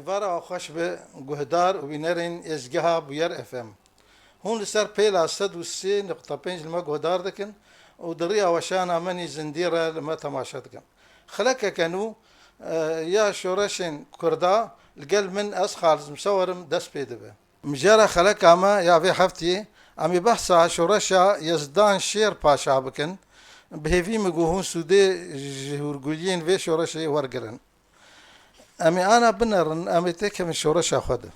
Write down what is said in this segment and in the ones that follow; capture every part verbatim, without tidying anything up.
Vara xweş be guhdar û bînerên êzgeha Bûyer F M. Hûn li ser pêla sed û sê nokta pênc li me guhdar dikin û di riya weşana min î zindî re li me temaşe dikin. Xelekeke nû, e, ya şoreşên Kurda li gel min ez Xalid Misewer im dest pê dibe. Mijara xeleka me ya vê heftê, em ê behsa şoreşa Yezdan Şêr Paşa bikin. Bi hêvî min ku hûn sûdê ji hûrguliyên vê şoreşê wergirin. Em ê ana binerin, em ê têkevin şoreşa xwe de.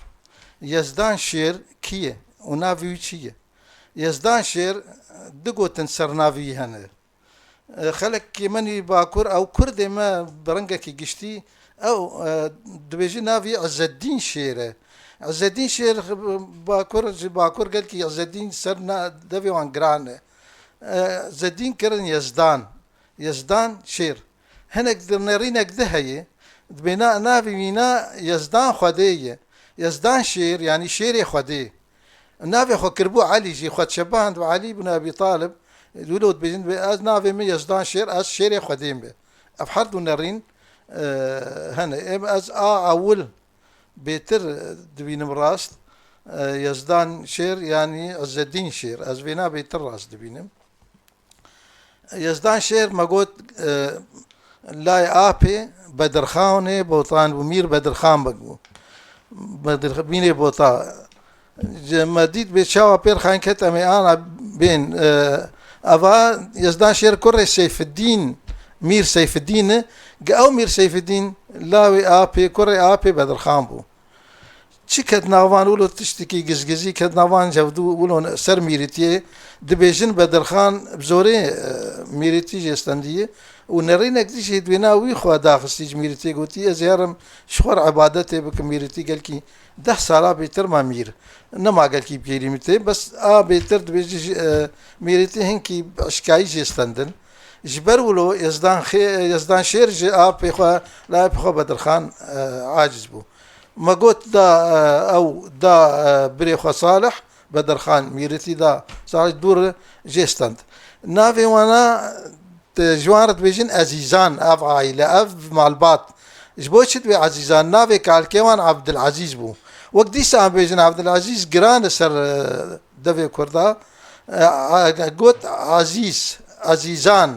Yezdan Şêr kî ye û navê wî çi ye? Yezdan Şêr, du gotin ser navê wî hene. E, xelekê me nî Bakur, ew Kurdê me bi rengekî giştî, ew, e, dibêjin navê Îzzeddîn Şêr e. Îzzeddîn Şêr, Bakur, ji Bakur gelkî Îzzeddîn ser na-, devê wan giran e. E, Îzzeddîn kirin Yezdan. Yezdan Şêr. Hinek di nêrînek di heye. Dibê na-, navê wîna Yezdan Xwedê ye. Yezdan Şêr, yanî şêrê Xwedê. Navê xwe kiribû Elî jî, xwe çeband bi Elî ibn Ebî Talib. Wilo dibêjin, dibê, ez navê min Yezdan Şêr, ez şêrê Xwedê me. Ev her du nerîn, e, hene. Êm ez a ewil bêtir, e, dibînim rast. E, Yezdan Şêr, yanî Îzzeddîn Şêr. Ez vêna bêtir rast dibînim. Yezdan Şêr me got, e, lay apê Bedirxanê Botan bû, Mîr Bedirxan bû. Bedirx-, Mîrê Bota. Ji me dît bê çawa pêr xayin ket, em ê ana bên, e, eva Yezdan Şêr kurê Seyfiddîn, Mîr Seyfiddîn e. Ge ew Mîr Seyfiddîn lawê apê, kurê apê Bedirxan bû. Çi ket nav wan wilo tiştekî gizgizî ket nav wan cevdû wilo ser mîrîtiyê dibêjin Bedirxan bi zorê, e, mîrîtî jê stendiye û nerînek dî jî dibêna wî xwe daxistî ji mîrîtiyê gotî, ez ê herim ji xwe re ebadetê bikim, mîrîtî gelkî deh sala bêtir ma mîr. Nema gelkî bi kêrî mîrîtê, bes a bêtir dibêjî ji, e, mîrîtî hinkî bi eşkayî jê stendin. Ji ber wilo Yezdan Xê-, Yezdan Şêr ji apê xwe, lay apê xwe Bedirxan, e, aciz bû. Me got da, e, ew da, e, birê xwe Salih, Bedirxan mîrîtî da Salih dûr jê stend. Navê wana, e, ji wan re dibêjin Ezîzan, ev aîle, ev malbat. Ji bo çi dibê Ezîzan? Navê kalkê wan Abdilezîz bû. Wek dîsa em bêjin Abdilezîz giran e ser, e, devê Kurda. E, a, got Azîz, Ezîzan.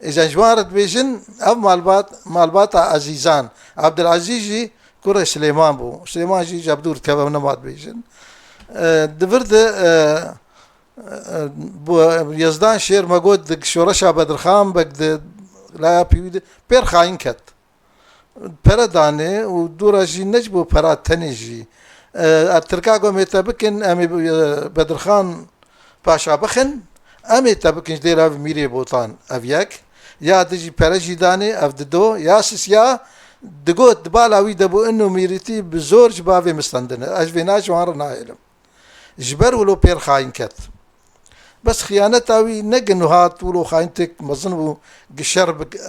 Îzen ji wan re dibêjin ev malbat, malbata Ezîzan. Abdilezîz jî kurê Silêman bû. Silêman jî ji ev dûr dikeve, nema dibêjin. E, di vir de, e, e, bu Yezdan Şêr me got di şoreşa Bedirxan bek di laya pî wî de pêr xayin ket. Pere danê û dûra jî ne ji bo pera tenê jî. E, e, Tirka got, em ê te bikin, em ê, e, Bedirxan Paşa bixin, em ê te bikin ji dêra vî Mîrê Botan. Ev yek. Ya di jî pere jî danê, ev dido. Ya sisiya digot, di bala wî de bû, ino mîrîtî bi zor ji bavê min stendine. Ez vêna ji wan re nahêlim. Ji ber wilo pêr xayin ket. Bes xiyaneta wî ne gi nuhat wilo xayintêk mezin bû, gi şer bik, e,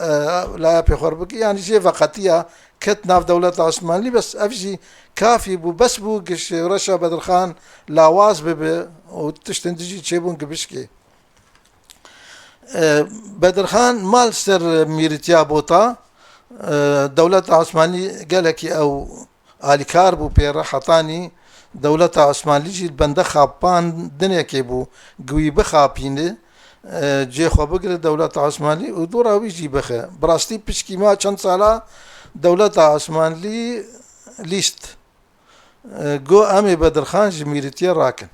laya pê xwe bik, yanî jê veqetiya ket nav dewleta Osmanlî, bes ev jî kafî bû, bes bû gi şoreşa Bedirxan lawaz bibe û tiştên dijî çêbûn gi bişkê. E, Bedirxan mal ser mîrîtiya Bota, e, dewleta Osmanlî gelekî ew alîkar bû pê re, hetanî dewleta Osmanlî jî li bende xapandinekê bû, gi wî bixapîne, e, cê xwe bigire dewleta Osmanlî û dora wî jî bixe. Bi rastî pişkî ma çend sala dewleta Osmanlî lîst. E, got, "Em ê Bedirxan ji mîrîtiyê rakin."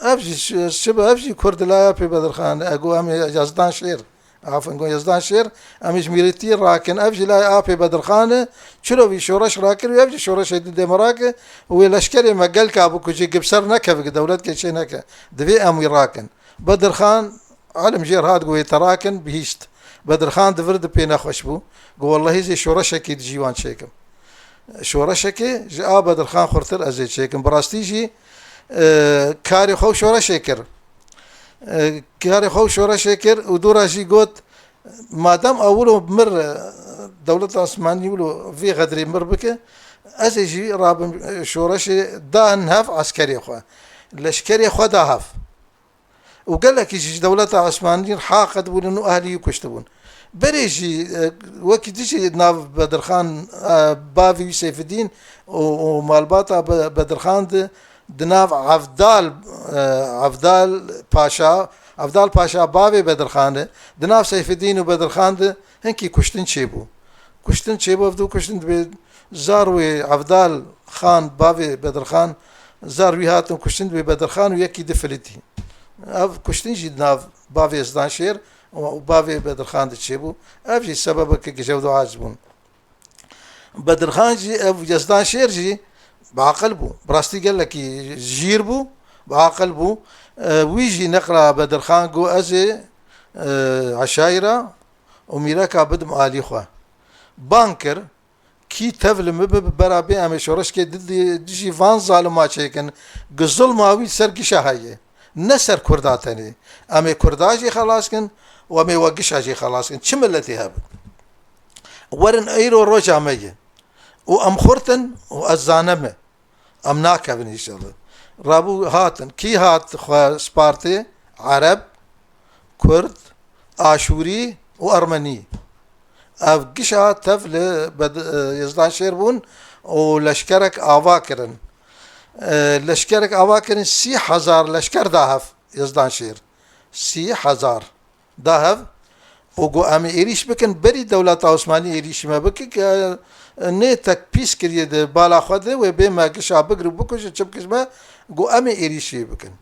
Ev jî şi-, şibe, ev jî Kurd laya pê Bedirxan, e, got, "Em ê Yezdan Şêr." Afin, got, "Yezdan Şêr, em ê ji mîrîtiyê rakin." Ev jî laya apê Bedirxan e. Çilo vî şoreş rakir û ev jî şoreşê di dê me rake. Wê leşkerê me gelka bikuje, gi bi ser nekeve, gi dewlet kê çê neke. Divê em wî rakin. Bedirxan Elim jêr hat, got, "Wê te rakin." Bihîşt. Bedirxan di vir de pê nexweş bû. Got, "Wellehî zê şoreşekê di cî wan çêkim. Şoreşekê ji a Bedirxan xurtir ez ê çêkim." Bi rastî jî, e, karê xwe û şoreşê kir. E, karê xwe û şoreşê kir û dûra jî got, "Madem ewilo mir, e, dewleta Osmanî wilo vê xedrê mir bike, ez ê jî rabim, e, şoreşê da hev eskerê xwe. Leşkerê xwe da hev." Û gelekî jî ji dewleta Osmanlî haqet bûn û ehlî wî kuştibûn. Berê jî, e, wekî din jî nav Bedirxan, e, bavê wî Seyfidîn û, û malbata Be-, Bedirxan de di nav Evdal, e, Evdal Paşa, Evdal Paşa bavê Bedirxan e, di nav Seyfidîn û Bedirxan de hinkî kuştin çêbû. Kuştin çêbû, ev du kuştin dibê zar wê Evdal Xan, bavê Bedirxan, zar wî hatin kuştin dibê Bedirxan û yekî di filitî. Ev kuştin jî di nav bavê Yezdan Şêr û bavê Bedirxan de çêbû. Ev jî sebebeke gije û dua bûn. Bedirxan jî, ev Yezdan Şêr jî bi aqil bû. Bi rastî gelekî jîr bû, bi aqil bû. E, wî jî neqla Bedirxan got, ez ê, e, eşayira û mîreka bidim alî xwe. Bang kir, kî tev li min bibe, bera bê em ê şoreşkê di-, di-, dijî van zalima çêkin. Gi zulma wî ser gişa heye. Ne ser Kurda tenê. Em ê Kurda jî xelas kin û em ê we gişa jî xelas kin. Çi miletê hebin? Werin, eyro roja me ye. Û em xurt in û ez zane me. Em nakevin înşallah. Rabû hatin. Kî hat xwe spartê? Ereb, Kurd, Aşûrî û Ermenî. Ev gişa tev li Bed-, e, Yezdan Şêr bûn û leşkerek ava kirin. E, leşkerek ava kirin, sî hezar leşker da hev Yezdan Şêr. Sî hezar da hev û got, em ê êrîş bikin, berî dewleta Osmanî êrîşî me bike, ke, e, nê tek pîs kiriye di bala xwe de, wê bê me gişa bigir û bikuje, çi bikij me, got, em ê êrîşî bikin.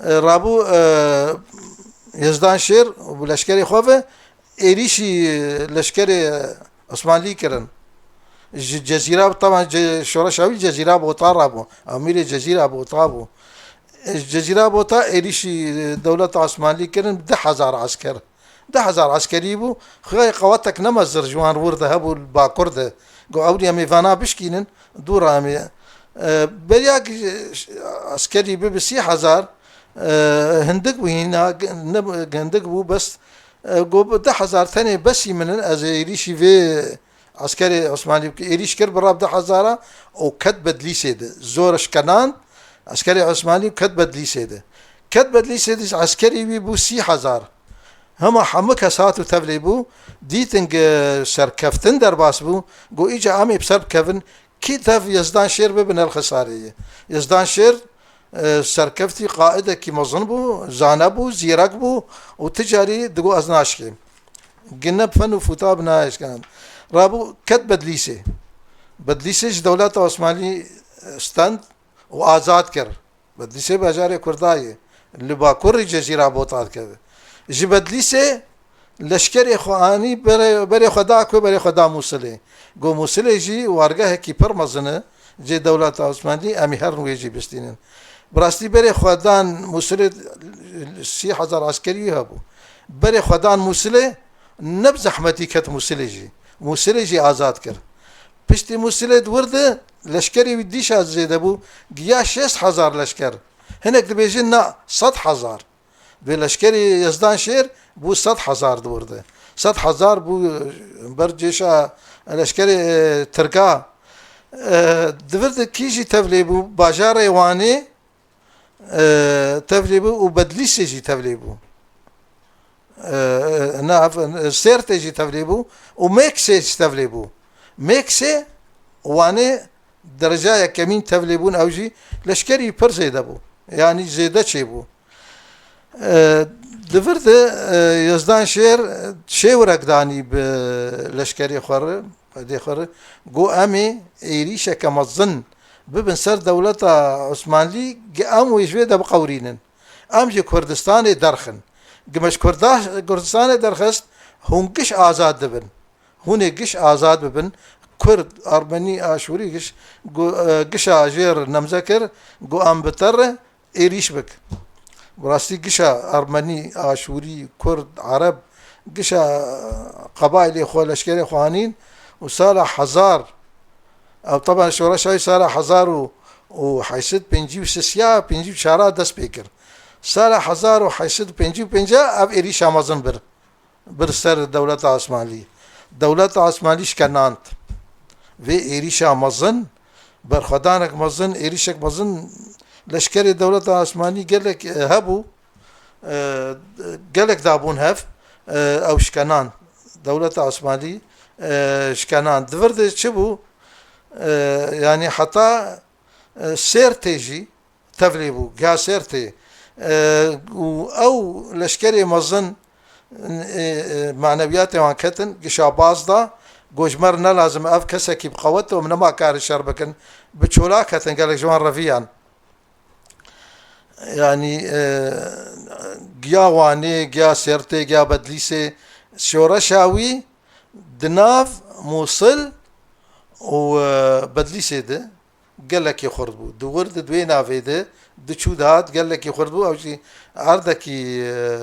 E, rabû, e, Yezdan Şêr û bi leşkerê xwe ve êrîşî leşkerê Osmanlî kirin. Ji Cezîra, taban ce-, şoreşa wî Cezîra Bota rabû. Emîrê Cezîra Bota bû. Ji Cezîra Bota êrîşî dewleta Osmanlî kirin, du hezar esker. Du hezar eskerî bû. Xwê qewetek ne mezin ji wan wir de hebû li bakur de. Got, ewrî em ê vana bişkînin, dû re em ê. E, beriya ki eskerî bibe sî hezar, e, hindik bû hîna, ne, hindik bû bes, e, got, du hezar tenê besî min in, ez ê êrîşî vê eskerê Osmanlî bike. Êrîş kir, bi rab du hezara û ket Bedlîsê de. Zor şkenand, eskerê Osmanlî ket Bedlîsê de. Ket Bedlîsê de eskerî wî bû sî hezar. Hema hemû kes hat û tevlê bû, dîtin ke serkeftin derbas bû, got, îca em ê bi ser bikevin, kî tev Yezdan Şêr bibin el xisarê ye. Yezdan Şêr, e, serkeftî qaidekî mezin bû, zane bû, zîrek bû û ti carî digot, ez naşkêm. Gine fen û fûta bi naşkenan. Rabû ket Bedlîsê. Bedlîsê ji dewleta Osmanlî, e, stend û azad kir. Bedlîsê bajarê Kurda ye. Li bakurî Cezîra Bota dikeve. Ji Bedlîsê leşkerê xwe anî berê, berê xwe da ku berê xwe da Mûsilê. Got, Mûsilê jî wargehekî pir mezin e, cê dewleta Osmanlî, em ê herin wê jî bistînin. Bi rastî berê xwe dan Mûsilê, sî hezar eskerî wî hebû. Berê xwe dan Mûsilê, ne bi zehmetî ket Mûsilê jî. Mûsilê jî azad kir. Piştî Mûsilê di wir de leşkerê wî dîşa zêde bû, giya şêst hezar leşker. Hinek dibêjin na, sed hezar. Bi leşkerê Yezdan Şêr bû sed hezar di wir de. Sed hezar bû ber cêşa leşkerê, e, Tirka. E, di vir de kî jî tevlê bû? Bajarê Wanê, e, tevlê bû û Bedlîsê jî tevlê bû. E, e, na, ev, e, Sêrtê jî tevlê bû û Mêksê jî tevlê bû. Mêksê, Wanê dereca yekemîn tevlê bûn, ew jî leşkerî pir zêde bû. Yanî zêde çêbû. E, di vir de, e, Yezdan Şêr, e, şêwirek danî bi leşkerê xwe re, dê xwe re. Got, em ê êrîşeke mezin bibin ser dewleta Osmanlî, gi em wê ji vê de biqewirînin. Em ji Kurdistanê derxin. Gi me ji Kurda-, Kurdistanê derxist, hûn giş azad dibin. Hûn ê giş azad bibin. Kurd, Armenî, Aşûrî giş, gu-, e, gişa jêr nemze kir, got, em bi te re êrîş bik. Bi rastî gişa Armenî, Aşûrî, Kurd, Ereb, gişa qebaîlê xwe, leşkerê xwe anîn û sala hezar, ew teben şoreşa wî sala hezar û, û heyt sed pêncî û sê ya pêncî û çara dest pê kir. Sala hezar û heyt sed û pêncî û pênc ev êrîşa mezin bir. Bir ser dewleta Osmanlî. Dewleta Osmanlî şkenand. Vê êrîşa mezin, berxwedanek mezin, êrîşek mezin, leşkerê dewleta Osmanlî gelek, e, hebû, e, gelek dabûn hev, e, ew şkenand. Dewleta Osmanlî, e, ji Kenan. Di vir de çi bû? E, yanî heta, e, Sêrtê jî tevlî bû, giya Sêrtê. E, û ew leşkerê mezin, e, e, manewiyatê wan ketin, gişa baz da, got ji me re ne lazim, ev kesekî bi qewet e, em nema karin şer bikin. Bi çola ketin, gelek ji wan reviyan. Yanî, e, giya Wanê, giya Sêrtê, giya Bedlîsê, şoreşa wî di nav Mûsil û, e, Bedlîsê de gelekî xurt bû. Di wir di duwê navê de diçû dihat gelekî xurt bû. Ew jî erdekî, e,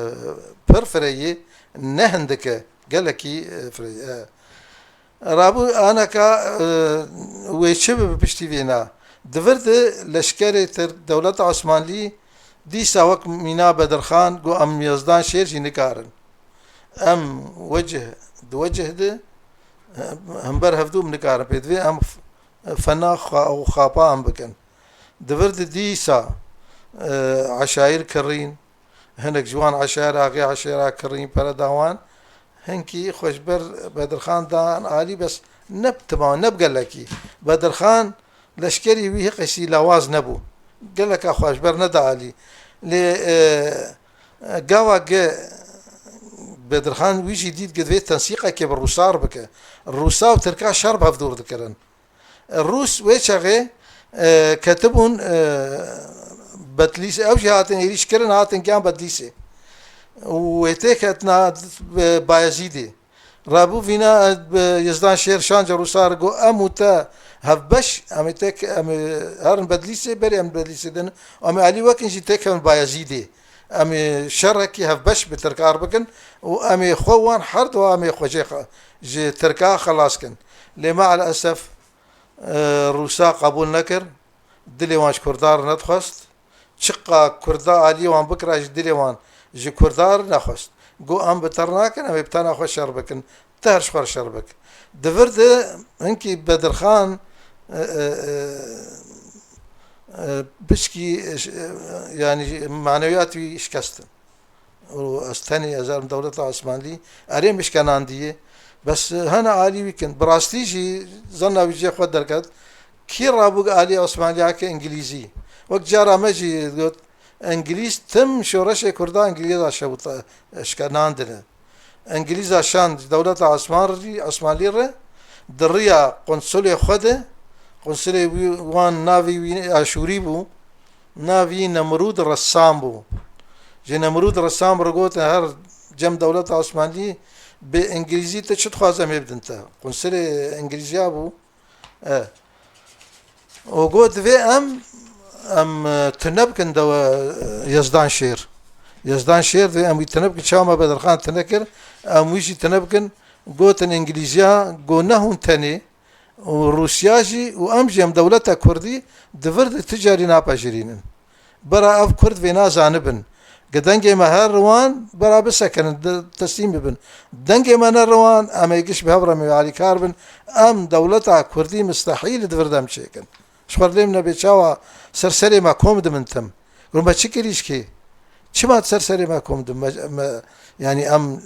pir fireyî, ne hindik e, gelekî, e, fireyî, e. Rabû aneka, e, wê çi bibe piştî vêna? Di vir de leşkerê tir, dewleta Osmanlî dîsa wek mîna Bedirxan got, em Yezdan Şêr jî nikarin. Em wecih, di wecih de, e, hember hevdû em nikarin pê divê em f-, fena xwe û xapa em bikin. Di vir de dîsa, e, eşayir kirîn, hinek ji wan eşayir axê eşayira kirîn pere da wan, hinkî xwe ji ber Bedirxan dan alî, bes ne bi tima, ne bi gelekî. Bedirxan leşkerî wî hiqesî lawaz nebû. Geleka xwe ji ber neda alî. Lê, e, gava ge Bedirxan wî jî dît ge divê tensîqekê bi Rûsa re bike. Rûsa û Tirka şer bi hev dûr dikirin. Rûs wê çaxê, e, ketibûn, e, Betlîs, ew jî hatin êrîş kirin, hatin giyan Betlîsê. Û wê têketina, e, Bayezîdê. Rabû vîna, e, Yezdan Şêr şanca Rûsa re got, em û te hevbeş, em ê tek, em ê herin Betlîsê, berê em Betlîsê din, em ê alî wekin jî têkevin Bayezîdê. Em ê şerekî hevbeş bi Tirka re bikin û em ê xwe wan her du em ê xwe jê xe-, ji Tirka xelas kin. Lê me'el esef, e, Rûsa qebûl nekir, dilê wan ji Kurda re nedixwest. Çiqa Kurda aliyê wan bikira jî dilê wan ji Kurda re nexwest. Got, em bi te re nakin, em ê bi tena xwe şer bikin. Te her ji xwe re şer bik. Di vir de hinkî Bedirxan, e, e, e, e, piçkî, e, yanî manewiyat wî şikestin. Û ez tenê, ez erim dewleta Osmanlî, erê min şkenandiye. Bes, e, hene alî wî kin. Bi rastî jî zanna wî cihê xwe derket. Kî rabû alî Osmanliyake Îngilîzî? Wek cara me jî got, Îngilîz tim şoreşê Kurda Îngilîza şewit, e, şkenandine. Îngilîza şand dewleta Osmanlî, Osmanlî re di riya qunsulê xwe de, qunsulê wî, wan navê wî Aşûrî bû, navî Nemrûd Ressam bû. Ji Nemrûd Ressam re gotin her cem dewleta Osmanlî bi Îngilîzî te çi dixwaze em ê bidin te. Qunsulê Îngilîziya bû. E. Û got, divê em, em, e, tune bikin dewe, e, Yezdan Şêr. Yezdan Şêr divê em wî tune bikin. Çawa me Bedirxan tune kir, em wî jî tune bikin. Gotin Îngilîziya, got, ne hûn tenê û Rûsya jî û em jî, em dewleta Kurdî di vir de ti carî napejirînin. Bera ev Kurd vê nazanibin. Ge dengê me her riwan, bera bisekinin, de-, teslîm bibin. Dengê me ne riwan, em ê giş bi hev re em ê alîkar bin. Em dewleta Kurdî mistehîl di vir de em çêkin. Ji xwe lêm nebe çawa ser serê me kom dibin tim. Û me çi kirî ji kê? Çima ser serê me kom dibin? Me, me, yanî em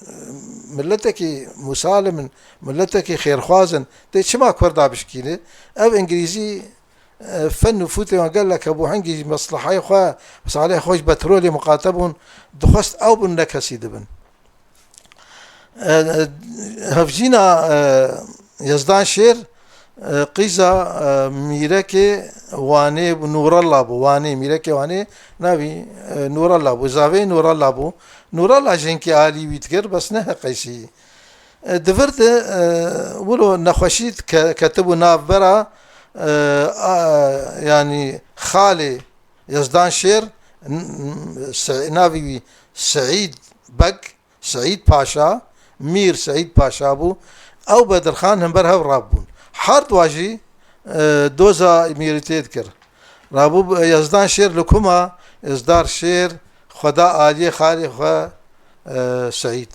miletekî musalim in, miletekî xêrxwaz in. Tê çima Kurda bişkîne? Ev Îngilîzî e, fen û fûtê wan gelek hebû, hingî ji meslehayê xwe, mesalehê xwe ji petrolê miqate bûn, dixwest ew bin ne kesî dibin. E, e, hevjîna, e, Yezdan Şêr, e, qîza, e, mîrekê Wanê bû, Nûrella bû, Wanê, mîrekê Wanê navî, e, Nûrella bû, zavê Nûrella bû. Nûrella jî hinkî alî wî dikir, bes ne heqeysî. E, di vir de, e, wilo nexweşî ke-, ketibû navbera, e, a, yanî xalê Yezdan Şêr, n-, n-, Se-, navî wî Seîd Beg, Seîd Paşa, Mîr Seîd Paşa bû. Ew Bedirxan hember hev rabûn. Her dua jî, e, doza mîrîtê dikir. Rabû, e, Yezdan Şêr li kuma, Yezdar Şêr, xwe da aliyê xalê xwe, e, Seîd.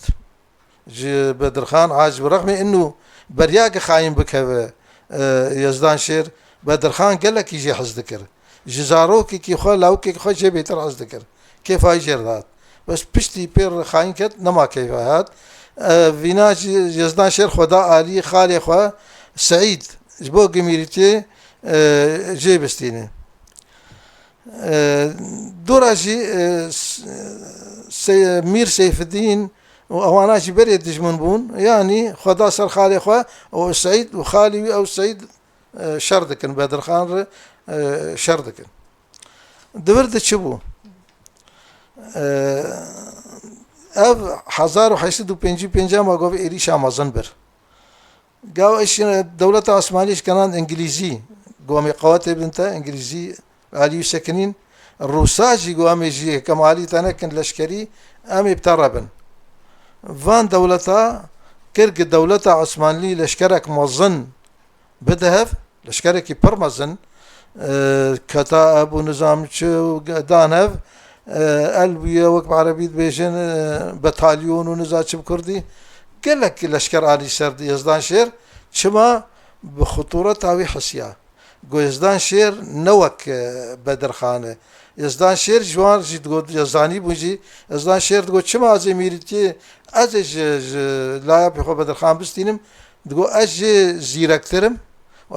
Ji Bedirxan, a, ji bi rexmê inu beriya ki xayîn bikeve, e, Yezdan Şêr, Bedirxan gelekî jê hez dikir. Ji zarokekî xwe, lawikekî xwe jê bêtir hez dikir. Kêfa wî jê re dihat. Bes piştî pê re xayîn ket, nema kêfa hat. E, vîna jî Yezdan Şêr xwe da alî xalê xwe Seîd, ji bo gimîrîtiyê, e, jê bistîne. E, dora jî, e, s-, Sey-, Mîr Seyfidîn û ewana jî berê dijmin bûn, yanî xwe da ser xalê xwe û Seîd û xalî wî ew Seîd, e, şer dikin, Bedirxan re, e, şer dikin. Di vir de çi bû? E, ev hezar û heşt sed û pêncî û pênc ma gov êrîşa mezin bir. Gav eş dewleta Osmanî ji kenan Îngilîzî, go em ê qewetê bin te, Îngilîzî alî wî sekinîn, Rûsa jî go em ê jî yekem alî te nekin leşkerî, em ê bi te re bin. Van dewleta kir ki dewleta Osmanlî leşkerek mezin bide hev, leşkerekî pir mezin, e, keta ev û nizam çi û ge-, dan hev, e, el bûye, wek bi erebî dibêjin, e, betalyon û niza çi bi kurdî, gelek leşker anî ser Yezdan Şêr, çima bi xutûreta wî hisiya. Go Yezdan Şêr ne wek, e, Bedirxan e. Yezdan Şêr ji wan jî digot, Yezdani bûn jî, Yezdan Şêr digot, çima ez ê mîrîtiyê, ez ê ji, ji laya pê xwe Bedirxan bistînim, digot, ez jê zîrektir im,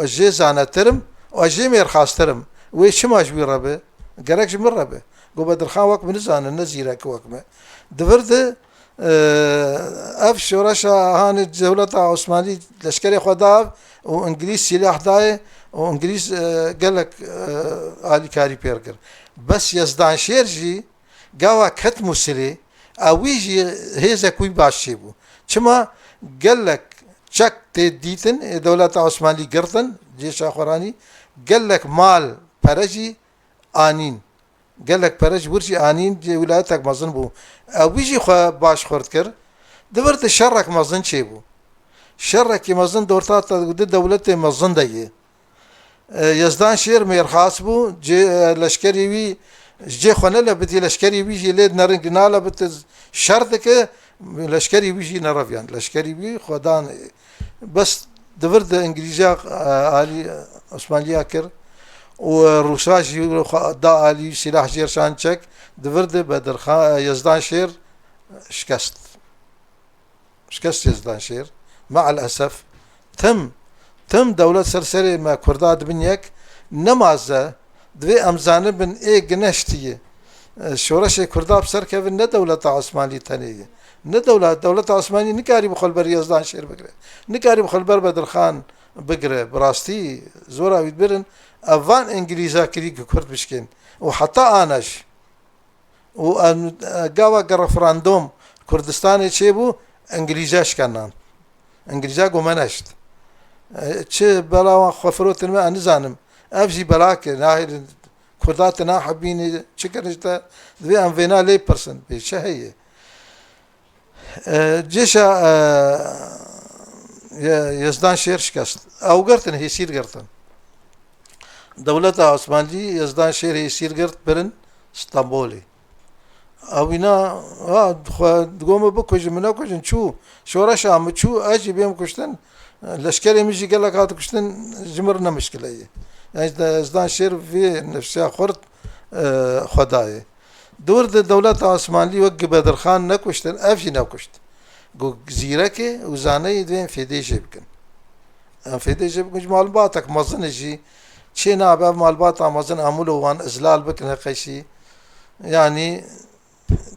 ez jê zanetir im, ez jê mêrxastir im. Wê çima ji wî re be? Gerek ji min re be. Go Bedirxan wek min nizane, ne zîrek wek me. Di vir de, e, ev şoreşa hanê dewleta Osmanlî leşkerê xwe da ev û Îngilîz sîlah dayê û Îngilîz, e, gelek, e, alîkarî pê kir. Bes Yezdan Şêr jî gava ket Mûsilê, ew wî jî hêzek wî baş çêbû. Çima gelek çek tê dîtin, ê dewleta Osmanlî girtin, cêşa xweranî, gelek mal pere jî anîn. Gelek pere ji wir jî anîn, cê wîlayetek mezin bû. Ew wî jî xwe baş xurt kir. Di vir de şerek mezin çêbû. Şerekî mezin di orta te di dewletê mezin de ye. E, Yezdan Şêr mêrxas bû, cê, e, leşkerî wî ji cê xwe nelebitî, leşkerî wî jî lê dinerin ki nalebite, şer dike, leşkerî wî jî nereviyand. Leşkerî wî xwe dan, e, bes di vir de Îngilîza, e, alî, e, Osmanliya kir û, e, Rûsa jî xwe da alî, sîlah jêr şan çek, di vir de Bedirxan, e, Yezdan Şêr şikest. Şikest Yezdan Şêr. Me'el esef. Tim, tim dewlet ser serê me Kurda dibin yek. Nemaze, divê em zanibin ê gineştiyê, e, şoreşê Kurda bi ser kevin ne dewleta Osmanlî tenê ye. Ne dewlet, dewleta Osmanlî nikarî bi xwe li ber Yezdan Şêr bigire. Nikarî bi xwe li ber Bedirxan bigire. Bi rastî zora wî dibirin. Ev van Îngilîza kirî ki Kurd bişkên. Û heta ana jî. Û em, e, gava ke referandum Kurdistanê çêbû, Îngilîza şikenan. Îngilîza go me neşt. E, çi bela wan xwe firotin me, ez nizanim. Ev jî bela kir, nahêlin Kurda te nahebînî, çi kirin ji te, divê em vêna lê pirsin, bê çi heye? E, cêşa, e, Ye-, Yezdan Şêr şikest. Ew girtin, hêsîr girtin. Dewleta Osmanlî Yezdan Şêr hêsîr girt, birin Stenbolê. Ewîna, ha, xwe digo min bikujin, min nekujin, çû. Şoreşa min çû, ez jî bêm kuştin. Leşkerê min jî gelek hat kuştin, ji min re ne mişkile ye. Yani, Yezdan Şêr vê nefsiya xurt, e, xwe dayê. Di wir de dewleta Osmanlî wek Bedirxan nekuştin, ev jî nekuşt. Got, zîrekê û zaneyê divê em fêdê jê bikin. Em fêdê jê bikin, ji malbatek mezin jî çê nabe, ev malbata mezin em wilo wan izlal bikin heqeşî. Yanî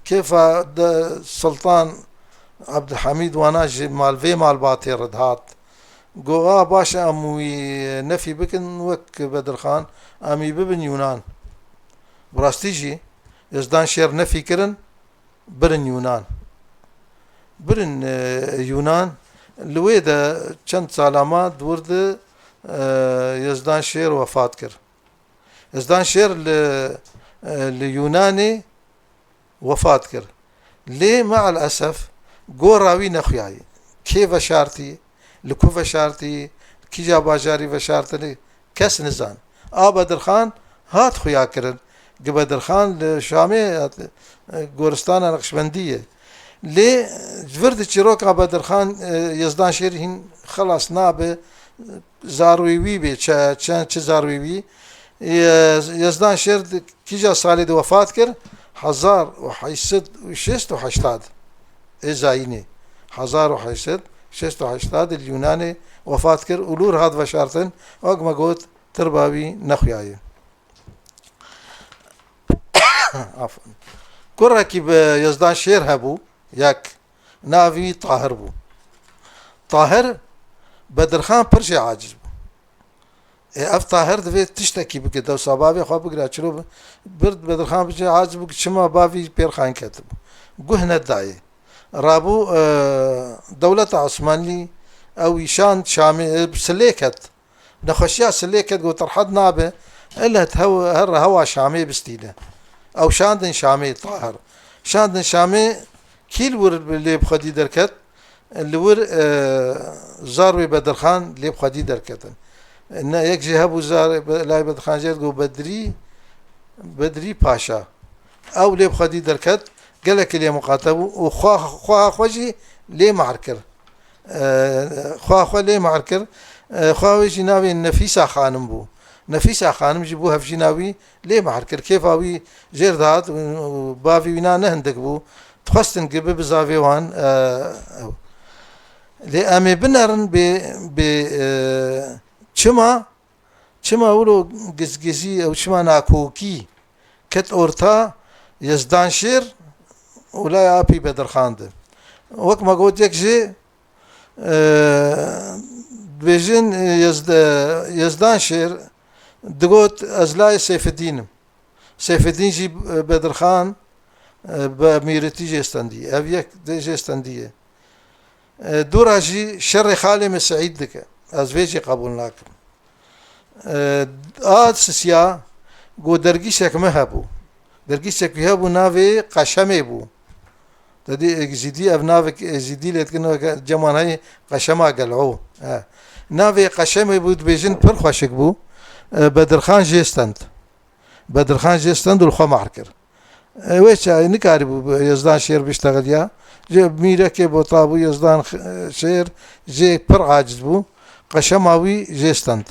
kêfa de Sultan Abdulhamîd wana ji mal, vê malbatê re dihat. Got, a baş e, em wî nefî bikin wek Bedirxan, em wî bibin Yûnan. Bi rastî jî Yezdan Şêr nefî kirin, birin Yûnan. Birin, e, Yûnan, li wê de çend sala ma di wir de, e, Yezdan Şêr wefat kir. Yezdan Şêr li, e, li Yûnanê wefat kir. Lê me'el esef gora wî nexuyayî. Kê veşartî, li ku veşartî, kîja bajarî veşartinê, kes nizan. A Bedirxan hat xuya kirin. Gi Bedirxan li Şamê, e, goristana Neqşbendî ye. Lê ji vir di çîroka Bedirxan, e, Yezdan Şêr hîn xelas nabe, zarwê wî bê, çe-, çe-, çi zarwê wî. E, Yezdan Şêr di kîja salê de wefat kir? Hezar û heşt sed û şêst û heştad ê zayînê. hezar û heşt sed şêst û heşt de li Yûnanê wefat kir û lûr hat veşartin, wek me got, tirba wî nexuyaye. Afwan. Kurekî bi Yezdan Şêr hebû, yek, navî Tahir bû. Tahir, Bedirxan pir jê aciz bû. Ê, ev Tahir divê tiştekî bike, dewsa bavê xwe bigire, çilo bi-, bir Bedirxan bi jê aciz bû, çima bavî pêr xayin ketibû. Guh nedayê. Rabû, e, dewleta Osmanlî, ew î şand Şamê, e, bi silê ket. Nexweşiya silê ket, got, "Rehet nabe, elet hew-, her hewa Şamê bistîne." Ew şandin Şamê, Tahir. Şandin Şamê, kî li wir lê bi xwedî derket? Li wir, e, zarwê Bedirxan lê bi xwedî derketin. Ne yek jê hebû zarê Be-, lay Bedirxan jê got, Bedrî, Bedrî Paşa. Ew lê bi xwedî derket, gelekî lê miqate bû û xwe, xweha xwe jî lê mahr kir. E, xwe, xwe lê mahr kir. E, xwe wê jî navê Nefîsa Xanim bû. Nefîsa Xanim jî bû hevjîna wî, lê mahr kir. Kêfa wî jêr dihat û bavî wîna ne hindik bû. Dixwestin ki bibe zavê wan, e, ew. Lê em ê binerin bê, bê, e, çima Çima wilo gizgizî ew çima nakokî ket orta Yezdan Şêr û laya apî Bedirxan de? Wek me got, yek jê, e, dibêjin, e, Yezd-, e, Yezdan Şêr digot, "Ez layê Seyfedîn im." Seyfedîn jî, e, Bedirxan, e, bi mîretî jê stendî. Ev yek de jê stendî ye. E, dûra jî şerê xalê min Seîd dike. Ez vê jî qebûl nakim. E, a sisiya got dergîsek min hebû. Dergîsek wî hebû, navê Qeşemê bû. Te dî, e, Zîdî, ev navek, e, Zîdî lê dikin, weke ceman heyî Qeşema Gel'o. He. Navê Qeşemê bû, dibêjin pir xweşik bû. E, Bedirxan jê stend. Bedirxan jê stend û li xwe mahr kir. E, wê çaxê nikarîbû bi Yezdan Şêr biştexiliya. Jê mîrekê bota bû, Yezdan X-, Şêr jê pir aciz bû. Qeşema wî jê stend.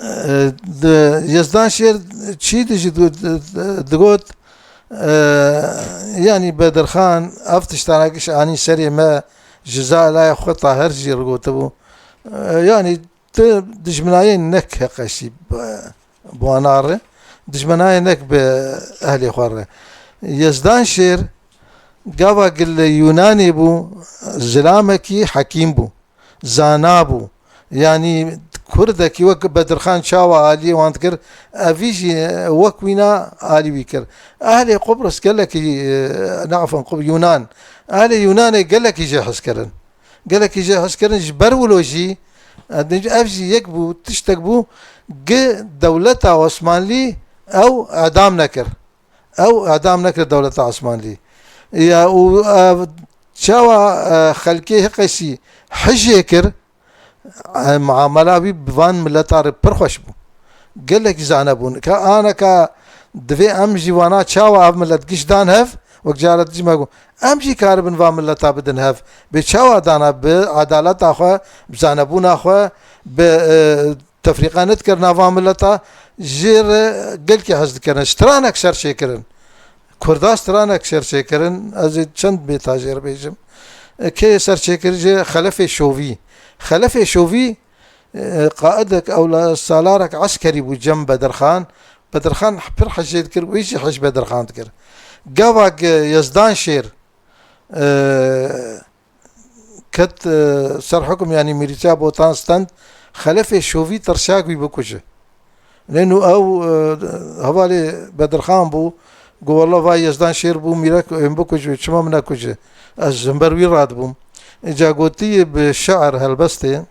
E, di, Yezdan Şêr çî di jî di, di, di, digot, e, yanî Bedirxan ev tiştana giş anî serê me, ji zalaya xwe Tahir jî rigotibû. E, yanî Tu dijminayê nek heqeşî bi, bi wana re, dijminayê nek bi ehlê xwe re. Yezdan Şêr gava gil li Yûnanê bû, zilamekî hekîm bû, zana bû. Yanî kurdekî wek Bedirxan çawa aliyê wan dikir, evî jî wek wîna alî wî kir. Ehlê Qubrus gelekî, e, ne, afan, Qub-, Yûnan. Ehlê Yûnanê gelekî jê hez kirin. Gelekî jê hez kirin, ji ber wilo jî, e, ev jî yek bû, tiştek bû, gi dewleta Osmanlî ew edam nekir. Ew edam nekir dewleta Osmanlî. Ya, û, e, çawa, e, xelkê Hiqesî hijê kir, e, muamela wî bi van mileta re pir xweş bû. Gelekî zane bûn. Ka aneka divê em jî vana çawa ev milet giş dan hev, wek cara dijî me got, em jî karibin van mileta bidin hev. Bê çawa dana bi edaleta xwe, bi zanebûna xwe, bi, e, tefrîqe nedikir nava mileta, jê re gelkî hez dikirin. Stranek ser çêkirin. Kurda stranek ser çêkirin, ez ê çend bêta jê re bêjim. E, kê ser çêkir jê Xelefê Şovî. Xelefê Şovî, e, qaidek ewla salarek eskerî bû cem Bedirxan. Bedirxan pir hejê dikir, wî jî hej Bedirxan dikir. Gava ge Yezdan Şêr, e, ket, e, ser hukum, yanî mîrîtiya Botan stend, Xelefê Şovî tirsiya ku wî bikuje. Lê nû ew, e, hevalê Bedirxan bû, got, "Wela vay Yezdan Şêr bû mîrek, ên bikuje, çima min nekuje? Ez himber wî radibûm." Îca gotiye bi şi'ir helbestê,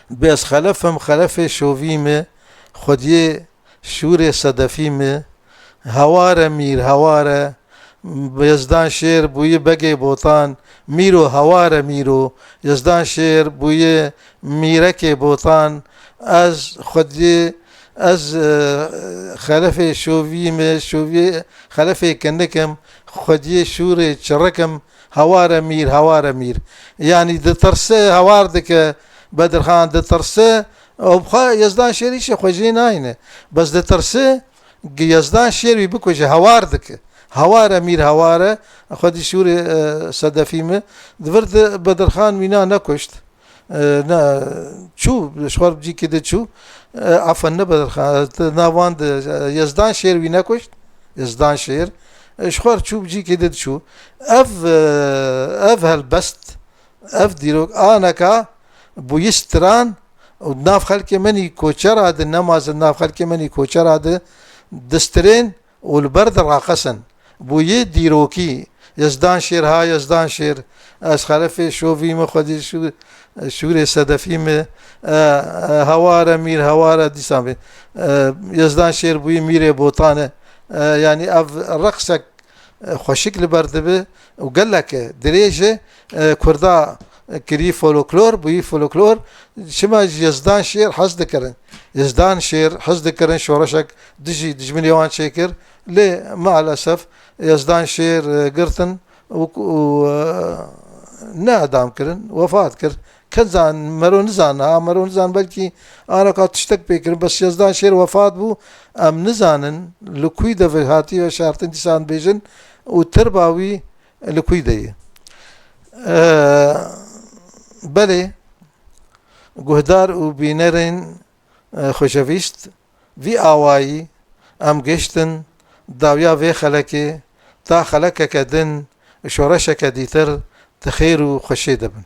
"Bi ez xelef im, xelefê Şovî me, xwediyê şûrê sedefî me, heware mîr, heware, Yezdan Şêr bûye begê Botan, mîro heware mîro, Yezdan Şêr bûye mîrekê Botan, ez xwediyê, ez, e, xelefê şovî me, şoviyê xelefê kinik im, xwediyê şûrê çirik im, heware mîr, heware mîr." Yanî ditirse, hewar dike, Bedirxan ditirse, ew bi xwe Yezdan Şêr îşê xwe jê nayne. Bes ditirse, Gi Yezdan Şêr wî bikuje, hewar dike. Haware, Mîr Haware, xwedî şûrê, e, sedefî min, di vir de Bedirxan wîna nekuşt. E, ne, çû, ji xwe cîkê de çû. E, afen ne Bedirxan, di nav wan de, e, Yezdan Şêr wî nekuşt. Yezdan Şêr. E, ji xwe çû, cîkê de diçû. Ev, e, ev helbest, ev dîrok aneka bûyî stiran û di nav xelkê min î koçera de, nemazin nav xelkê min î koçera de distirên û li ber diraqesin. Bûyî dîrokî, Yezdan Şêr ha, Yezdan Şêr, ez xerefê şovî me, xwedî şû-, şûrê sedefî me, e, e, heware mîr, heware dîsan bê. E, Yezdan Şêr bûyî mîrê Botanê. E, yanî ev reqsek, e, xweşik li ber dibe û gelek e dirêj e, e, Kurda kirî folklor, bûyî folklor, çima ji Yezdan Şêr hez dikirin. Yezdan Şêr hez dikirin, şoreşek dijî dijminê wan çêkir, lê maalesef Yezdan Şêr, e, girtin û, û, e, ne edam kirin, wefat kir. Ken zan, mero nizan, ha, mero nizan, belkî anaka tiştek pê kirin, bes Yezdan Şêr wefat bû, em nizanin, li kûy de ve hatiye şartin dîsan bêjin û tirba wî li kûy de ye. E, belê, guhdar û bînerên, e, xweşevîst, vî awayî em gihiştin dawiya vê xelekê, ta xelekeke din, şoreşeke dîtir di xêr û xweşê de bin.